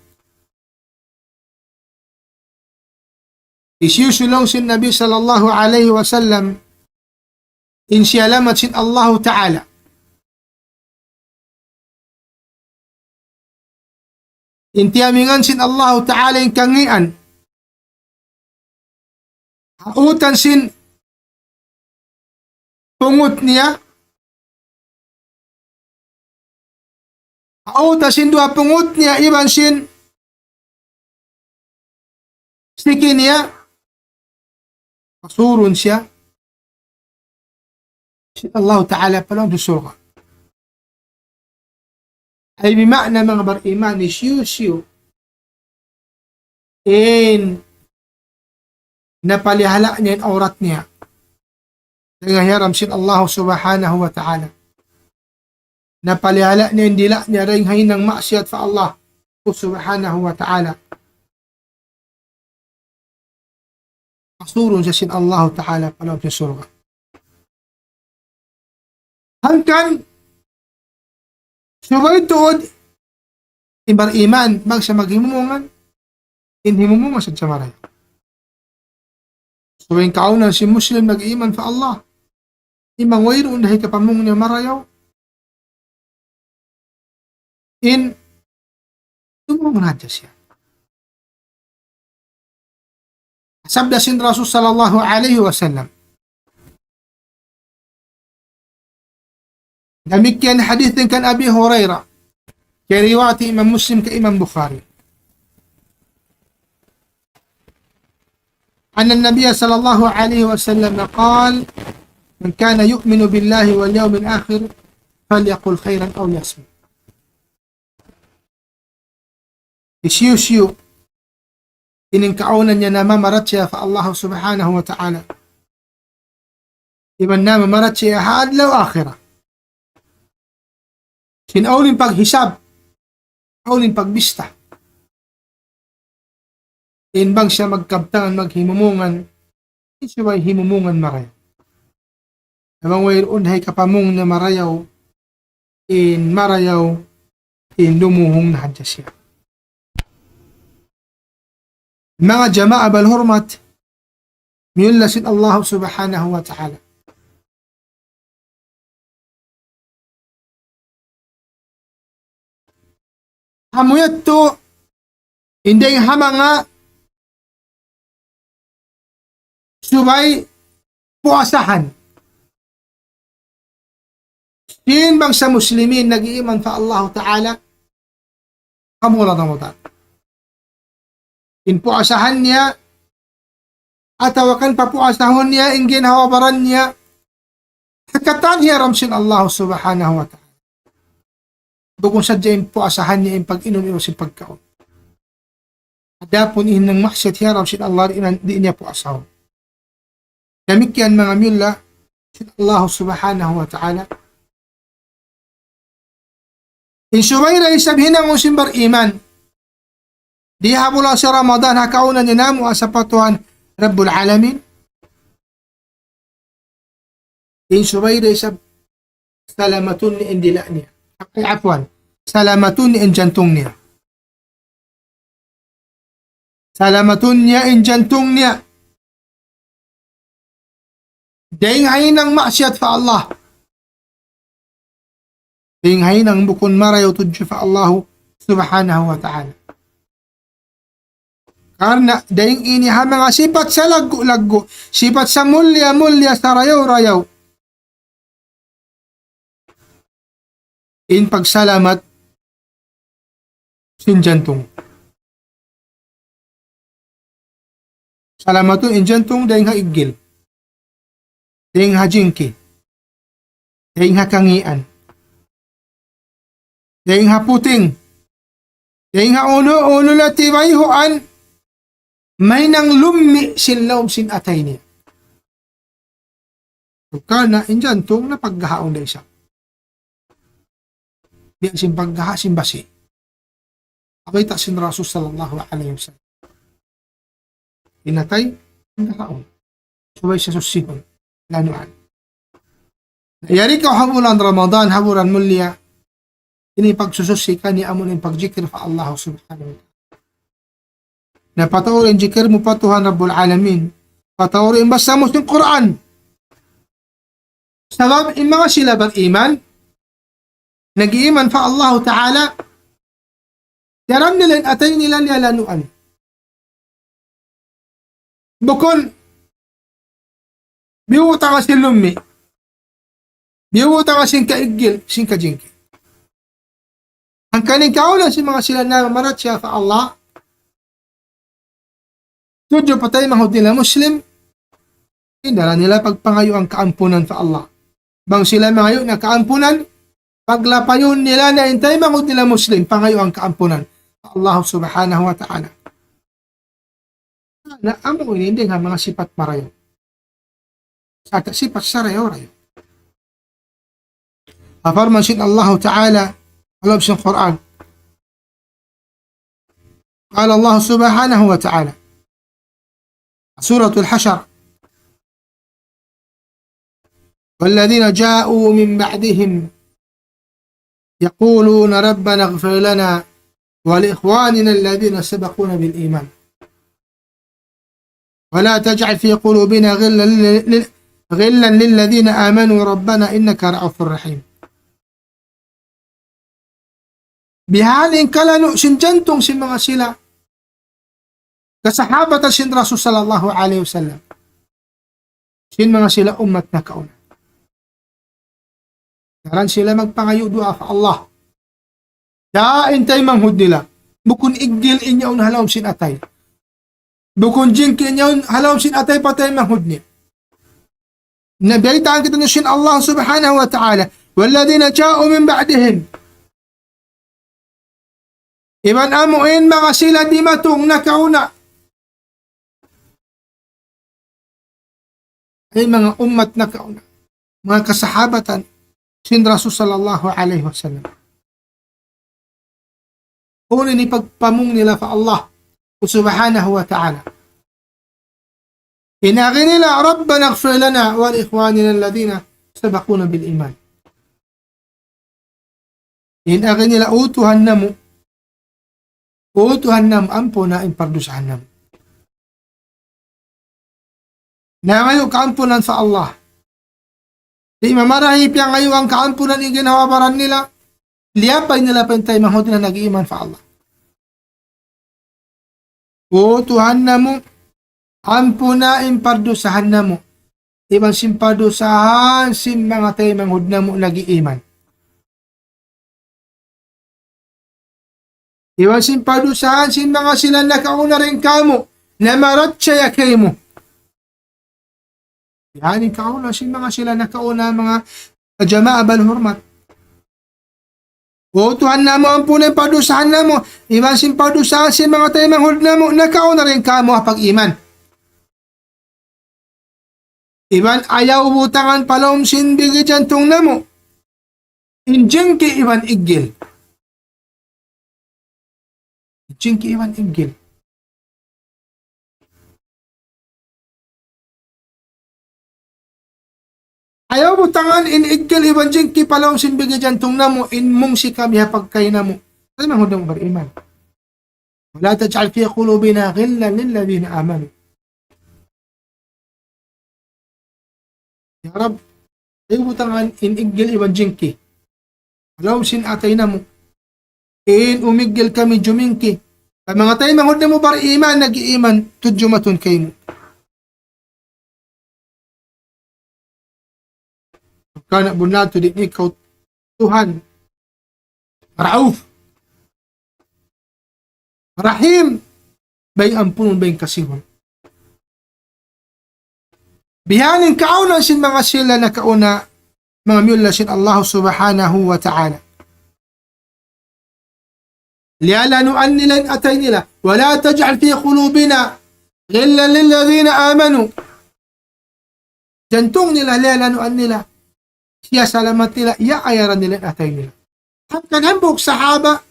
Hisiyu-siyu laung sin Nabi sallallahu alayhi wasallam, in siyalamat sin Allahu Ta'ala, in tiyamingan sin Allahu Ta'ala in kangīan, ha utan sin pungut niya, ha utan sin duwa pungut niya iban sin siki niya, pasurun siya sin Allahu Ta'ala pa lawm sin surga'. Ay bima'na manga bariman, hisiyu-siyu in napalihala' niya in awrat niya dayn ha hiyaram sin Allah subhanahu wa ta'ala. Napalihala' niya in dila' niya dayn ha hinang maksiyat pa Allah subhanahu wa ta'ala. Pasurun siya sin Allah ta'ala pa lawm sin surga'. Hangkan, subay tuud, in bariman, bang siya maghimumungan, in himumungan sadja marayaw. Subay in kaawnan sin Muslim nag-iman pa Allah, in bang wayruun da hikapamung niya marayaw, in tumung na hadja siya. Sabda sin Rasul sallallahu alayhi wasallam. Damikkiyan hadith dayn kan Abi Hurairah. Kiyariwayat Imam Muslim ka Imam Bukhari. أن النبي صلى الله عليه وسلم قال: من كان يؤمن بالله واليوم الآخر فليقل خيرا أو ليصمت. Hisiyu-siyu in kaawnan niya namamarachaya pa Allah subhanahu wa ta'ala, iban namamarachaya ha adlaw akhirat, sin awn in paghisab, awn in pagbista, in bang siya magkabtangan maghimumungan, in subay himumungan marayaw. Na bang wayruun da hikapamung niya marayaw, in marayaw, in dumuhung na hadja siya. Manga jamaa bal hurmat, miyulliya sin Allah subhanahu wa ta'ala. Amu yadtu, in dayn ha manga subay puasahan sin bangsa Muslimin nag-iiman pa Allahu Ta'ala, ha bulan Ramadan. In puasahan niya, atawa kan papuasahun niya, in ginhawa-baran niya, ha katan hiyaram sin Allah Subhanahu wa Ta'ala. Bukun sadja in puasahan niya in pag-inum iban sin pagkaun. Adapun in hinang maksiyat hiyaram sin Allah, di' na, di' niya puasahun. Damikkiyan manga miyulliya sin Allah Subhanahu wa Ta'ala. In subay da isab hinangun sin bariman. Di ha bulan sin Ramadan, ha kaawnan niya namuasa pa Tuhan Rabbul Alamin. In subay da isab salamatun niya in dila' niya. Ay, afwan. Salamatun niya in jantung niya. Salamatun niya in jantung niya. Dayn ha hinang maksiyat pa Allah. Dayn ha hinang bukun marayaw tudju pa Allahu Subhanahu wa Ta'ala. Karna' dayn ini ha manga sipat salaggu'-laggu', sipat samulliya-mulliya, sarayaw-rayaw. In pagsalamat sin jantung. Salamatun in jantung dayn ha iggil, dayn ha jingki, dayn ha kangīan, dayn ha puting, dayn ha unu-unu na tibayhuan, mahinang lummi' sin lawm sin atay niya. Karna' in jantung na paggahaun da isab. Biya' sin paggaha' sin basi'. Bayta' sin Rasul sallallahu alayhi wasallam. In atay, paggahaun. Subay siya susihun. Lanuan. Yari kaw ha bulan Ramadan, ha bulan mulia. Ini pagsususi kaniya amun in pagjikir pa Allah subhanahu wa ta'ala. Na patauri in jikir mu pa Tuhan Rabbul Alamin. Patauri in basa mu sin Qur'an. Sabab in manga sila bariman, nag-iiman pa Allah Ta'ala, daran nila in atay nila liyalanuan. Bukun, biyutang sin lummi'. Biyutang sin kaiggil, sin kajingki. Hangkan in kaula sin manga sila na marachaya pa Allah, tudju pa taymanghud nila Muslim, in daran nila pagpangayuan kaampunan pa Allah. Bang sila mangayu' na kaampunan, paglapayun nila na in taymanghud nila Muslim, pangayuan kaampunan pa Allah subhanahu wa ta'ala. Na amu ini dayn ha manga sipat marayaw. Sa' sipat sarayaw-rayaw. Parman sin Allah Ta'ala, ha lawm sin Qur'an. قال الله سبحانه وتعالى، سورة الحشر، والذين جاءوا من بعدهم يقولون ربنا اغفر لنا ولإخواننا الذين سبقونا بالإيمان ولا تجعل في قلوبنا غلا لل-، غلا للذين آمنوا ربنا إنك رءوف رحيم. Bihaini in kalanu' sin jantung sin manga sila kasahabatan sin Rasul sallallahu alayhi wasallam. Sin manga sila ummat nakauna. Daran sila magpangayu' duwaa pa Allah. Dayn ha taymanghud nila. Bukun iggil in yaun ha lawm sin atay. Bukun jingki in yaun ha lawm sin atay pa taymanghud niya. Na baytaan kitaniyu sin Allah subhanahu wa ta'ala, والذين جاءوا من بعدهم. Iban amu in manga sila dimatung nakauna. Ay manga ummat nakauna. Manga kasahabatan sin Rasul sallallahu alayhi wasallam. Unu in pagpamung nila pa Allah subhanahu wa ta'ala. In agi nila, ربنا اغفر لنا ولإخواننا الذين سبقونا بالإيمان. In agi nila, O Tuhan namu', O Tuhan namu', ampuna in pardusahan namu'. Nangayu' kaampunan pa Allah. Di' mamarahi piyangayuan kaampunan in ginhawa-baran nila. Liyapay nila pa in taymanghud nila nag-iiman pa Allah. O Tuhan namu', ampuna in pardusahan namu'. Iban sin pardusahan sin manga taymanghud namu' nag-iiman. Iban sin pardusahan sin manga sila nakauna dayn kāmu', na marachaya kaymu. Yan in kaula sin manga sila nakauna, manga jamaa bal hurmat. O Tuhan namu', ampuna in pardusahan namu', iban sin pardusahan sin manga taymanghud namu', nakauna dayn kāmu' ha pag-iman. Iban ayaw butangan pa lawm sin bigi jantung namu' in jingki iban iggil. Jingki iban iggil. Ayaw butangan in iggil iban jingki pa lawm sin bigi jantung namu', in mungsi kami ha pagkahi namu'. Taymanghud namu' bariman. ولا تجعل في قلوبنا غلا للذين آمنوا. Ya Rabb, ayaw butangan in iggil iban jingki ha lawm sin atay namu'. In umiggil kami jumingki pa manga taymanghud namu' bariman, nag-iiman, tudju matun kaymu. Karna' bunnal tuud in ikaw Tuhan Rauf. Rahim, bay ampunun, bay kasihun. Bihaini in kaawnan sin manga sila nakauna, manga miyulliya sin Allah Subhanahu wa Ta'ala. Liyalanuan nila in atay nila. ولا تجعل في قلوبنا غلا للذين آمنوا. Jantung nila, liyalanuan nila. Siyasalamat nila, iyaayaran nila in atay nila. Hangkan hambuuk sahaba,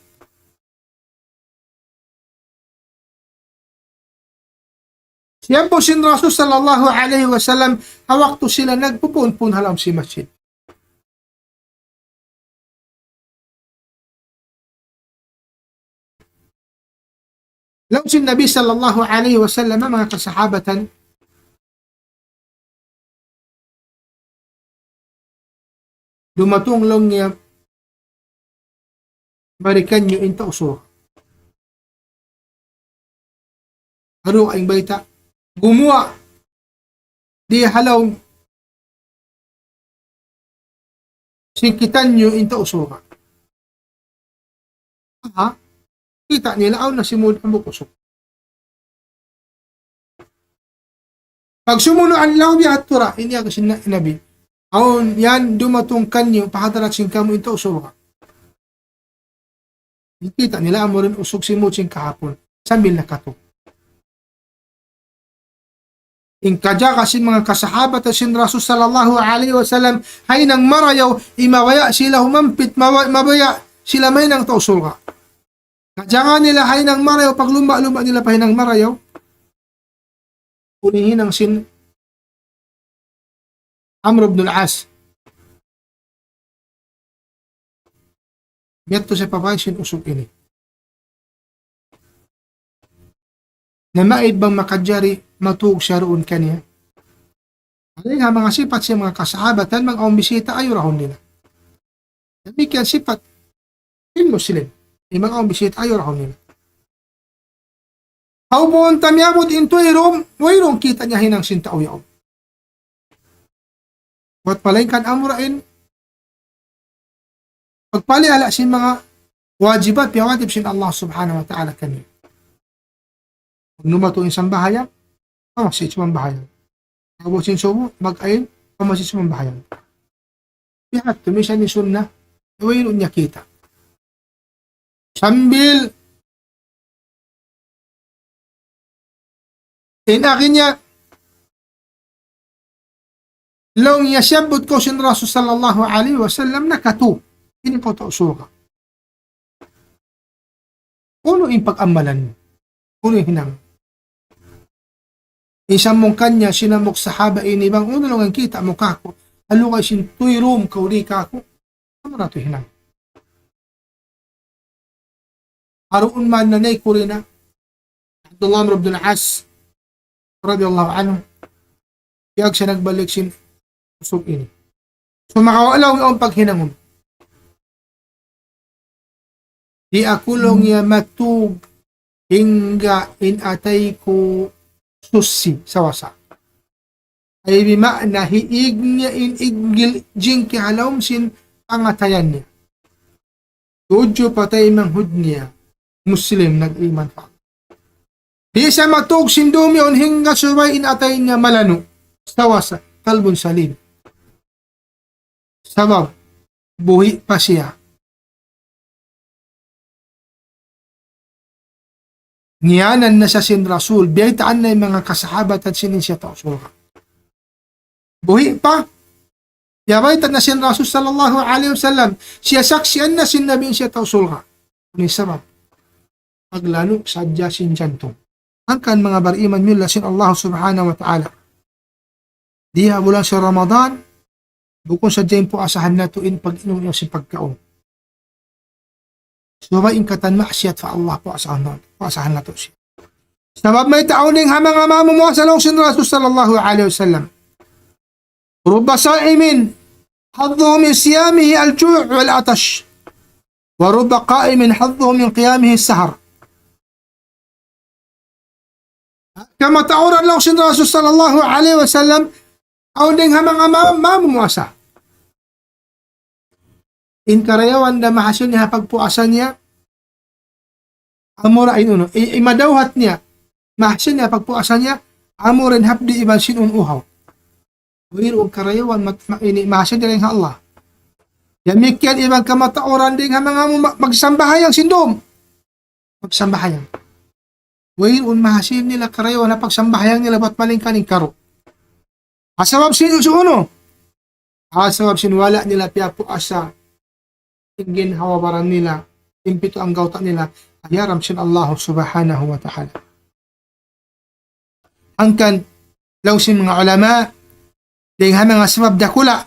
siyambu sin Rasul sallallahu alayhi wasallam, ha waktu sila nagpupunpun ha lawm sin masjid. Laung sin Nabi sallallahu alayhi wasallam, manga kasahabatan, dumatung laung niya, mari kaniyu in tau surga'. Aru in bayta', gumuwa' di ha lawm sin kitaniyu in tau surga'. Aha, kita' nila awn na simud hambuuk usug. Pag sumunu' adlaw biya' ha tura, ini agi sin na-, Nabi. Awn yan dumatung kaniyu, pa hadarat sin kamu in tau surga'. Kita' nila amu in usug simud sin kahapun, sambil nakatug. In kajaga sin manga kasahabatan sin Rasul sallallahu alayhi wasallam, ha hinang marayaw, imabaya' sila humampit, mawa-, mabaya' sila mahinang tau surga'. Kajaga nila ha hinang marayaw, paglumba'-lumba' nila pa hinang marayaw. Unu in hinang sin Amr ibn al-As. Miyadtu siya pa bāy sin usug ini. Na maid bang makajari matug siya duun kaniya. Hangkan ha manga sipat sin manga kasahabatan, bang awn bisita, ayurahun nila. Damikkiyan sipat sin Muslim. Bang awn bisita, ayurahun nila. Hawnu pa miyabut in tuyrum, wayruun kita' niya hinang sin tau yaun. Buat malaingkan amura in pagpalihala' sin manga wajibat, piyawajib sin Allah Subhanahu wa Ta'ala kaniya. Pag numatung in sambahayang, pamasit sumambahayang. Pag-ubus sin subu, mag-ain, pamasit sumambahayang. Biya' ha yan, misan in sunnah, wayruun niya kita'. Sambil in agi niya, laung niya siyabbut kaw sin Rasul sallallahu alayhi wasallam nakatug. Ini kaw tau surga'. Unu in pag-amalan mu? Unu in hinang? In sambung kaniya sin hambuuk sahaba ini, bang unu laung in kita' mu kāku', ha lugay sin tuyrum kaw di kāku', amu na tuud hinang. Aruun man nanay kurina, Abdullah bin Abdul As, radiyallahu anhu, piyag siya nagbalik sin usug ini. So, makawa' laung in paghinangun. Di' aku laung niya matug hangga in atay ku suchi, sawasa. Ay bima'na hiig niya in iggil jingki ha lawm sin pangatayan niya. Tudju pa taymanghud niya, Muslim, nag-iman pa. Di' siya matug sin dum yaun hangga subay in atay niya malanu'. Sawasa, qalbun salim. Sabab, buhi' pa siya. Ngiyanan na siya sin Rasul, biyaytaan na in manga kasahabatan sin in siya tau surga'. Buhi' pa, biyabayta' na sin Rasul sallallahu alayhi wasallam, siyasaksian na sin Nabi in siya tau surga'. Unu in sabab? Paglanu' sadja sin jantung. Hangkan manga bariman miyulliya sin Allah Subhanahu wa Ta'ala. Di ha bulan sin Ramadan, bukun sadja in puasahan natu' in pag-inum iban sin pagkaun. Subay in katan maksiyat pa Allah puasahan natu', puasahan natu' siya. Sabab mayta' awn dayn ha manga mamumuasa laung sin Rasul sallallahu alayhi wasallam. رب صائم حظه من صيامه الجوع والعطش، ورب قائم حظه من قيامه السهر. Kamatauran laung sin Rasul sallallahu alayhi wasallam, awn dayn ha manga ma-, mamumuasa. In karayawan da mahasil niya ha pagpuasa niya, Amura in unu, i-, imadawhat niya, mahasin niya pagpuasa niya, amura in hapdi' iban sin unu uhaw. Wayruun karayawan mat-, ma-, ini mahasin dayn ha Allah. Damikkiyan iban kamatauran dayn ha manga mu-, ma-, magsambahayang sin dum. Magsambahayang. Wayruun mahasin nila karayawan ha pagsambahayang nila bat malingkan in karu'. Ha sabab sin unu? Ha sabab sin wala' nila piyapuasa in ginhawa-baran nila, in pitu anggawta' nila, hiyaram sin Allah Subhanahu wa Ta'ala. Hangkan, laung sin manga ulama, dayn ha manga sabab dakula',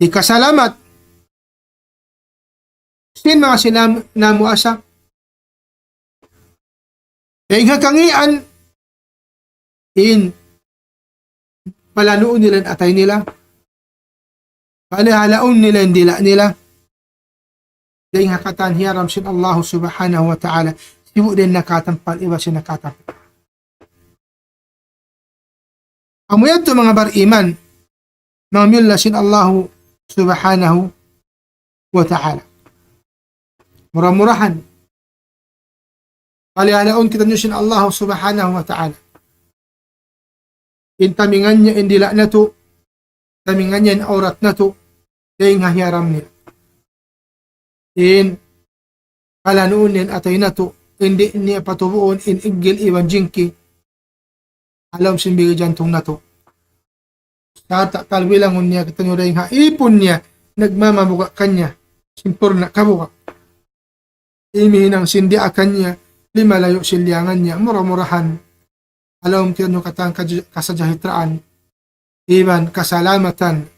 hikasalamat sin manga sila namuasa. Dayn ha kangīan in palanuun nila in atay nila, palihalaun nila in dila' nila. Dayn ha katan hiyaram sin Allah Subhanahu wa Ta'ala, sibu' dayn ha katan pal iban sin ha katan. Amu yadtu manga bariman, manga miyulliya sin Allah Subhanahu wa Ta'ala. Mura-murahan, palihalaun kitaniyu sin Allah Subhanahu wa Ta'ala. In tamingan niya in dila' natu', tamingan niya in awrat natu', dayn ha hiyaram niya. In palanuun niya in atay natu', in di' niya patubuun in iggil iban jingki ha lawm sin bigi jantung natu'. Sarta' talbilangun niya kitaniyu dayn ha ipun niya, nagmamabuga' kaniya, sin purna' kabuga'. Imihinang sin diyaakan niya, limalayu' sin liyangan niya, mura-murahan, ha lawm kitaniyu katan kaj-, kasajahitraan, iban kasalamatan,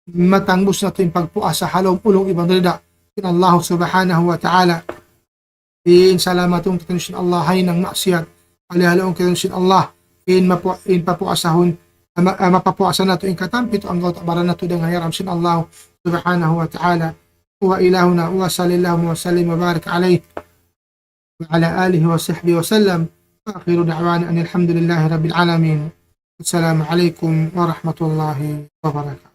matangbus natu' in pagpuasa ha lawm ulung iban rida sin Allah Subhanahu wa Ta'ala. In salamatun kitaniyu sin Allah ha hinang maksiyat, palihalaun kitaniyu sin Allah, in mapu-, in papuasahun, ama-, ama papuasa natu' in katan pitu anggawta' baran natu' dayn ha hiyaram sin Allah Subhanahu wa Ta'ala. هو إلهنا وصلى الله وسلم وبارك عليه وعلى آله وصحبه وسلم. وآخر دعوانا أن الحمد لله رب العالمين. السلام عليكم ورحمة الله وبركاته.